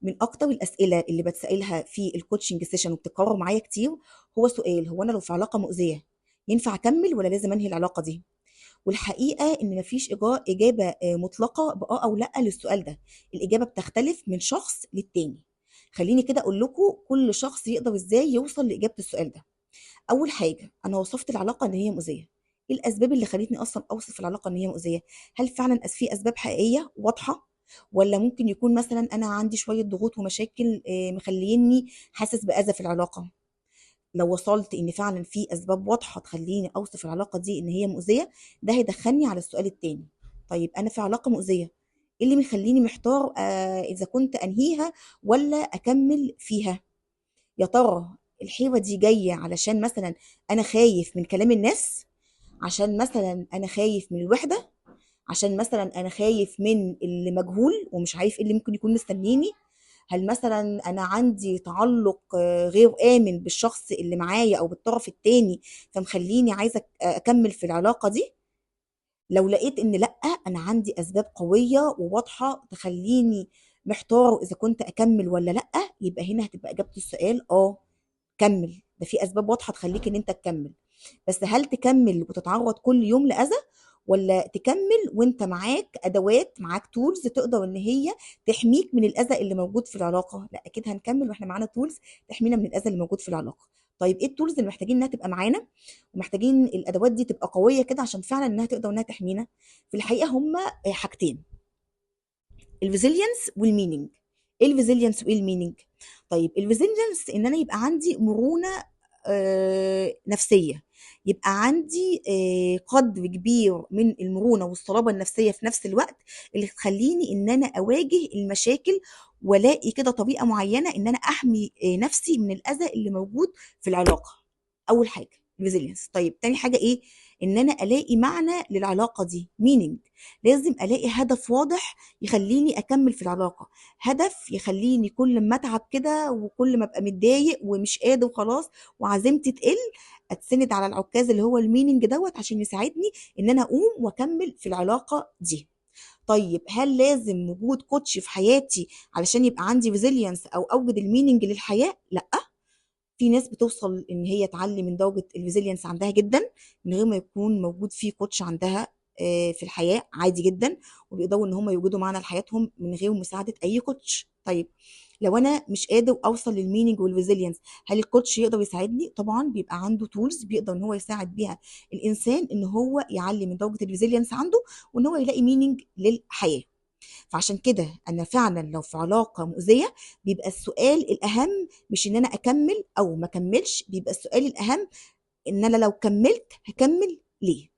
من اكتر الاسئلة اللي بتسالها في ال coaching session وبتتكرر معايا كتير هو سؤال: هو انا لو في علاقة مؤذية ينفع اكمل ولا لازم انهي العلاقة دي؟ والحقيقة ان مفيش اجابه مطلقه باه او لا للسؤال ده. الاجابة بتختلف من شخص للتاني. خليني كده اقول لكم كل شخص يقدر ازاي يوصل لاجابة السؤال ده. اول حاجة، انا وصفت العلاقة ان هي مؤذية. ايه الاسباب اللي خلتني اصلا اوصف العلاقة ان هي مؤذية؟ هل فعلا في اسباب حقيقية واضحة، ولا ممكن يكون مثلا انا عندي شوية ضغوط ومشاكل مخليني حاسس باذى في العلاقة؟ لو وصلت ان فعلا في اسباب واضحة تخليني اوصف العلاقة دي ان هي مؤذية، ده هيدخلني على السؤال التاني: طيب انا في علاقة مؤذية، ايه اللي مخليني محتار اذا كنت انهيها ولا اكمل فيها؟ يا ترى الحيرة دي جاية علشان مثلا انا خايف من كلام الناس، عشان مثلا انا خايف من الوحدة، عشان مثلا انا خايف من اللي مجهول ومش عارف ايه اللي ممكن يكون مستنيني، هل مثلا انا عندي تعلق غير امن بالشخص اللي معايا او بالطرف التاني فمخليني عايزه اكمل في العلاقة دي؟ لو لقيت ان لا، انا عندي اسباب قوية وواضحة تخليني محتارة اذا كنت اكمل ولا لا، يبقى هنا هتبقى اجابه السؤال كمل، ده في اسباب واضحة تخليك ان انت تكمل. بس هل تكمل وتتعرض كل يوم لاذى، ولا تكمل وانت معاك ادوات، معاك tools تقدر ان هي تحميك من الاذى اللي موجود في العلاقة؟ لا، اكيد هنكمل واحنا معانا tools تحمينا من الاذى اللي موجود في العلاقة. طيب ايه ال tools اللي محتاجين انها تبقى معانا ومحتاجين الادوات دي تبقى قوية كده عشان فعلا انها تقدر انها تحمينا؟ في الحقيقة هما حاجتين: ال resilience وال meaning. ايه ال resilience وايه ال meaning؟ طيب ال resilience ان انا يبقى عندي مرونة نفسية، يبقى عندي قدر كبير من المرونة والصلابه النفسية في نفس الوقت اللي تخليني ان انا اواجه المشاكل والاقي كده طريقه معينة ان انا احمي نفسي من الاذى اللي موجود في العلاقة. اول حاجة resilience. طيب تاني حاجة ايه؟ ان انا الاقي معنى للعلاقة دي، meaning. لازم الاقي هدف واضح يخليني اكمل في العلاقة، هدف يخليني كل ما اتعب كده وكل ما ابقى متضايق ومش قادر وخلاص وعزيمتي تقل، اتسند على العكاز اللي هو ال meaning دوت عشان يساعدني ان انا اقوم واكمل في العلاقة دي. طيب هل لازم وجود coach في حياتي علشان يبقى عندي resilience او اوجد ال meaning للحياة؟ لا، في ناس بتوصل ان هي تعلي من درجه ال resilience عندها جدا من غير ما يكون موجود في coach عندها في الحياة، عادي جدا، وبيقدروا ان هم يوجدوا معنى لحياتهم من غير مساعدة اي coach. طيب لو انا مش قادر اوصل لل meaning وال resilience، هل ال coach يقدر يساعدني؟ طبعا بيبقى عنده tools بيقدر ان هو يساعد بيها الانسان ان هو يعلي من درجه ال resilience عنده وان هو يلاقي meaning للحياة. فعشان كده انا فعلا لو في علاقة مؤذية بيبقى السؤال الاهم مش ان انا اكمل او ما اكملش، بيبقى السؤال الاهم ان انا لو كملت هكمل ليه.